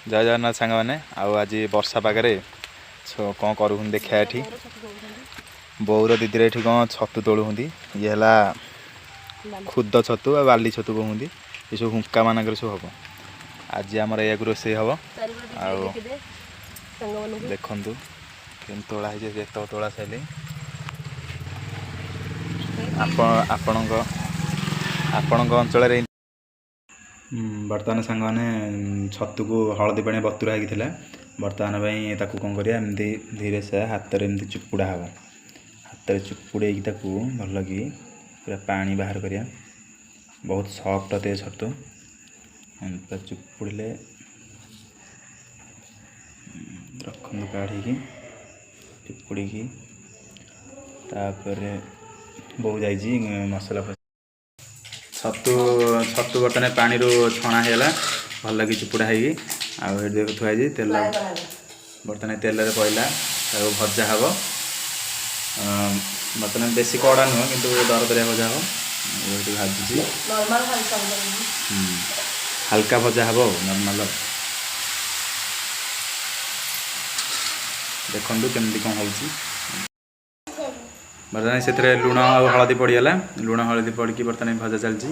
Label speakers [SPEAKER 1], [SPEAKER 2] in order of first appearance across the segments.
[SPEAKER 1] ଜୟ ଜଗନ୍ନାଥ ସାଙ୍ଗମାନେ। ଆଉ ଆଜି ବର୍ଷା ପାଗରେ କ'ଣ କରୁଛନ୍ତି ଦେଖିବା। ଏଠି ବୋଉର ଦିଦିର ଏଠି କ'ଣ ଛତୁ ତୋଳୁଛନ୍ତି। ଇଏ ହେଲା ଖୁଦ ଛତୁ ଆଉ ବାଲି ଛତୁ କହୁଛନ୍ତି। ଏସବୁ ହୁଙ୍କା ମାନଙ୍କରେ ସବୁ ହେବ। ଆଜି ଆମର ଏଇଆକୁ ରୋଷେଇ ହେବ। ଆଉ ଦେଖନ୍ତୁ କେମିତି ତୋଳା ହେଇଛି, ଯେତେକ ତୋଳା ସାରିଲେ ଆପଣ ଆପଣଙ୍କ ଆପଣଙ୍କ ଅଞ୍ଚଳରେ। ବର୍ତ୍ତମାନ ସାଙ୍ଗମାନେ, ଛତୁକୁ ହଳଦୀ ପାଣି ବତୁରା ହେଇକି ଥିଲା। ବର୍ତ୍ତମାନ ପାଇଁ ତାକୁ କ'ଣ କରିବା, ଏମିତି ଧୀରେ ସେ ହାତରେ ଏମିତି ଚୁପୁଡ଼ା ହେବ। ହାତରେ ଚୁପୁଡ଼େଇକି ତାକୁ ଭଲକି ପୁରା ପାଣି ବାହାର କରିବା। ବହୁତ ସଫ୍ଟ ଅଟେ ଛତୁ। ଏମିତି ପୁରା ଚୁପୁଡ଼ିଲେ, ରଖନ୍ତୁ, କାଢ଼ିକି ଚୁପୁଡ଼ିକି। ତାପରେ ବୋଉ ଯାଇଛି ମସଲା। ଛତୁ ଛତୁ ବର୍ତ୍ତମାନ ପାଣିରୁ ଛଣା ହେଇଗଲା, ଭଲକି ଚୁପୁଡ଼ା ହେଇକି। ଆଉ ଏଠି ଦେଖ, ଥୁଆ ହେଇଛି ତେଲ। ବର୍ତ୍ତମାନ ତେଲରେ ପଡ଼ିଲା, ତାକୁ ଭଜା ହେବ। ବର୍ତ୍ତମାନ ବେଶୀ କଡ଼ା ନୁହଁ, କିନ୍ତୁ ଦରଦରିଆ ଭଜା ହେବ। ଏଠି ଭାଜୁଛି। ହାଲକା ଭଜା ହେବ ଆଉ ନର୍ମାଲ। ଦେଖନ୍ତୁ କେମିତି କ'ଣ ହେଉଛି। ବର୍ତ୍ତମାନ ସେଥିରେ ଲୁଣ ଆଉ ହଳଦୀ ପଡ଼ିଗଲା। ଲୁଣ ହଳଦୀ ପଡ଼ିକି ବର୍ତ୍ତମାନ ଭଜା ଚାଲିଛି।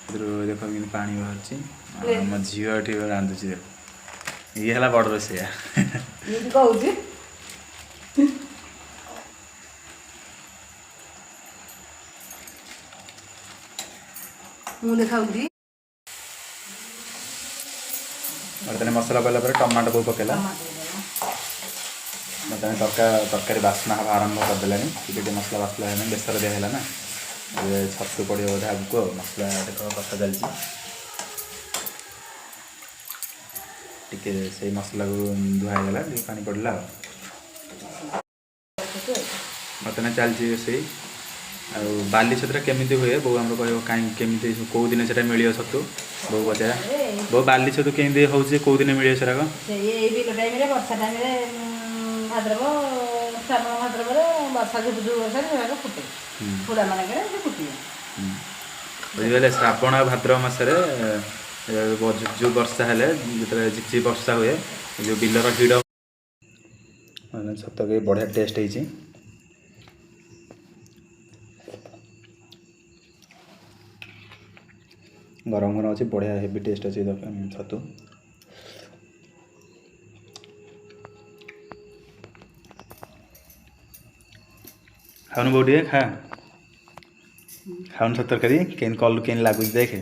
[SPEAKER 1] ସେଥିରୁ ଦେଖ କେମିତି ପାଣି ବାହାରୁଛି। ଆଉ ଆମ ଝିଅ ଏଠି ରାନ୍ଧୁଛି। ଦେଖ, ଇଏ ହେଲା ବଡ଼ ରୋଷେଇଆ।
[SPEAKER 2] କହୁଛି। ମୁଁ ଦେଖାଉଛି।
[SPEAKER 1] ବର୍ତ୍ତମାନ ମସଲା ପଡ଼ିଲା ପରେ ଟମାଟୋ ବୋଉ ପକେଇଲା। ବର୍ତ୍ତମାନ ତରକାରୀ ବାସ୍ନା ହେବା ଆରମ୍ଭ କରିଦେଲାଣି। ଟିକେ ଟିକେ ମସଲା ବାସ୍ନା ହେଲାଣି। ବେସର ଦିଆ ହେଲା ନା, ଏବେ ଛତୁ ପଡ଼ିବ ବୋଧେ ଆଗକୁ। ଆଉ ମସଲା ଦେଖ, କଷା ଚାଲିଛି। ଟିକେ ସେଇ ମସଲାକୁ ଧୁଆ ହେଇଗଲା, ଟିକେ ପାଣି ପଡ଼ିଲା। ଆଉ ବର୍ତ୍ତମାନ ଚାଲିଛି ରୋଷେଇ। ଆଉ ବାଲି ଛତୁଟା କେମିତି ହୁଏ, ବୋଉ ଆମର କହିବ। କାହିଁକି, କେମିତି, କେଉଁ ଦିନ ସେଟା ମିଳିବ ଛତୁ, ବୋଉ ପଚାରିବା। ବୋଉ, ବାଲି ଛତୁ କେମିତି ହେଉଛି, କେଉଁ ଦିନ ମିଳିବ ସେରାକ?
[SPEAKER 2] ସେଇ ଏଇ ବିଲ ଟାଇମ୍ରେ, ବର୍ଷା ଟାଇମ୍ରେ, ଭାଦ୍ରବ, ଶ୍ରାବଣ ଭାଦ୍ରବରେ ବର୍ଷା, ଝୁପୁ ଝୁପୁ ବର୍ଷାରେ ସେରାକ ଫୁଟେ। ହୁଡ଼ା ମାନଙ୍କରେ ସେ ଫୁଟିବ।
[SPEAKER 1] ବୁଝିପାରିଲେ, ଶ୍ରାବଣ ଆଉ ଭାଦ୍ରବ ମାସରେ ଝୁପ୍ ବର୍ଷା ହେଲେ, ଯେତେବେଳେ ଝିପ୍ ବର୍ଷା ହୁଏ, ଏ ଯେଉଁ ବିଲର ହିଡ଼। ମାନେ ଛତୁ ବି ବଢ଼ିଆ ଟେଷ୍ଟ ହେଇଛି। ଗରମ ଗରମ ଅଛି, ବଢ଼ିଆ ହେଭି ଟେଷ୍ଟ ଅଛି ଛତୁ। ଖାଉନୁ ବୋଉ, ଟିକେ ଖା। ଖାଉନୁ ଛତୁ ତରକାରୀ, କେମିତି କଲୁ, କେମିତି ଲାଗୁଛି ଦେଖେ।